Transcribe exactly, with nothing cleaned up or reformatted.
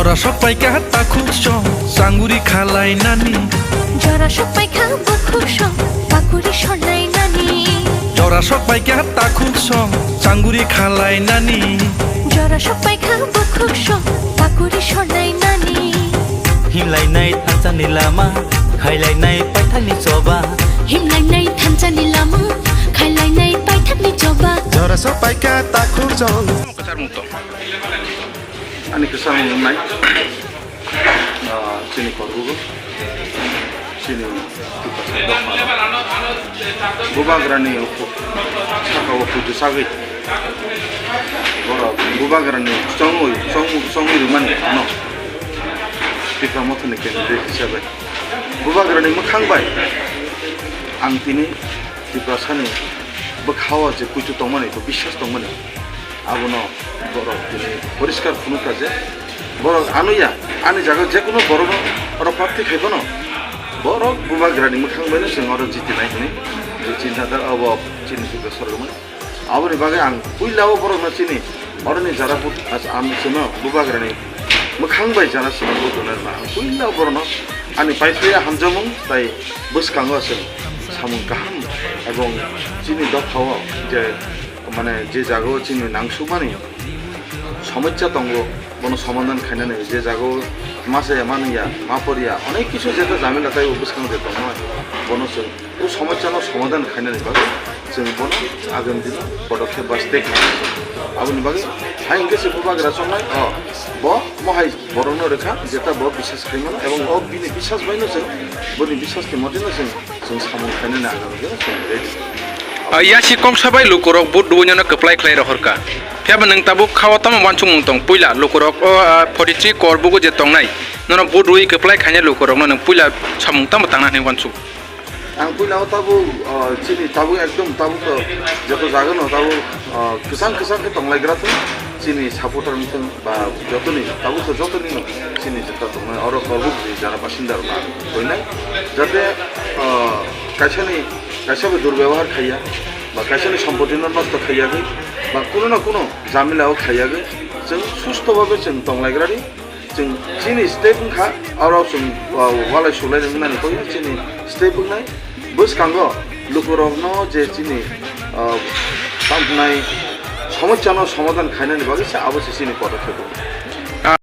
Jora sok paikha takhuk song, changuri khalai nani. Jora sok paikha bukhuk song, pakuri sonai nani. Jora sok paikha takhuk song, changuri khalai nani. Jora sok paikha bukhuk song, pakuri sonai nani. Himlainai thansa ni lama, khailainai paithak ni choba. Himlainai thansa ni lama, khailainai paithak ni choba. Jora sok paikha takhuk song. Kwchar mung tong. Ani kwchar mung nai. Ah, chini korbugo. Chini Tiprasa dopha. Bubagrani upo. Saka o puju sagwi. Borok Bubagrani chongwi, chong-, chongwi rwmani ano. Tipra Mothani candidate hisabe. Bubagrani mwkhang bai ang tini Tiprasani bwkhao je kuitu tongmani, bo biswas tongmani. Abono borok tini poriskar phunukha je borok anuya, ani jaga jekunu borokno oro prarthi khai phano borok Bubagrani mwkhang baino chwng oro jitinai hwnwi je chinta da abo chini Tiprasa sorgo mani. Aboni bagwi ang puila o borokno chini oroni jara but as am chwngno Bubagrani mwkhang bai jara chwngno but rwna rwna ang puila o borokno ani paiphiya hamjakmung tai bwskango chwng samung kaham ebong chini dophao je mane je jagao chini nangsukmani somosya tongo, bono somadhan khainani, je jagao ma chaya, ma nungya, ma porya, onek kisu jeta jamila taibo bwskango je tongo, bono chwng o somosyano somadhan khainani bagwi chwng bono agami dino podokkhep ba step nai. Aboni bagwi hai hwnkhe se Bubagra chongnai, o, bo mohai borokno rwkha, jeta bo biswas khaimano, ebong o bini biswas baino chwng, boni biswasni motino chwng Chwng samung khainani agami khe chwng ready. Ah, yasi kok sabai lukurok vote rwinano kwplai khlai rohorkha. Phiya ba nwng tabuk khao tamo uansukmung tong? Puila lukurok o, ah, forty three kor bugo je tongnai, nono vote rwi kwplai khainai lukurokno nwng puila samung tamo tangna hwnwi uansuk? Ang puila o tabuk, ah, chini tabuk ekdom tabuk to joto jagano tabuk, ah, kwchang kwchang khe tonglaigra thung chini supporter wng thung. Ba jotoni, tabuk to jotoni no chini jeta tongnai, oro korbuk ni jara basinda rok na koinai, jate, ah, kaisa ni, kaisa bai durbewahar khaiya, ba kaisa ni sompoti no nosto khaiyagwi, ba kuno na kuno jamila o khaiyagwi, chwng susto babe chwng tonglaigrani, chwng chini step wngkha, oro chwng, ah, walai sulai nani koi chini step wngnai. Bwskango lukurokno je chini, ah, tamnai somosyano somadhan khainani bagwi se abo se chini podokkhep.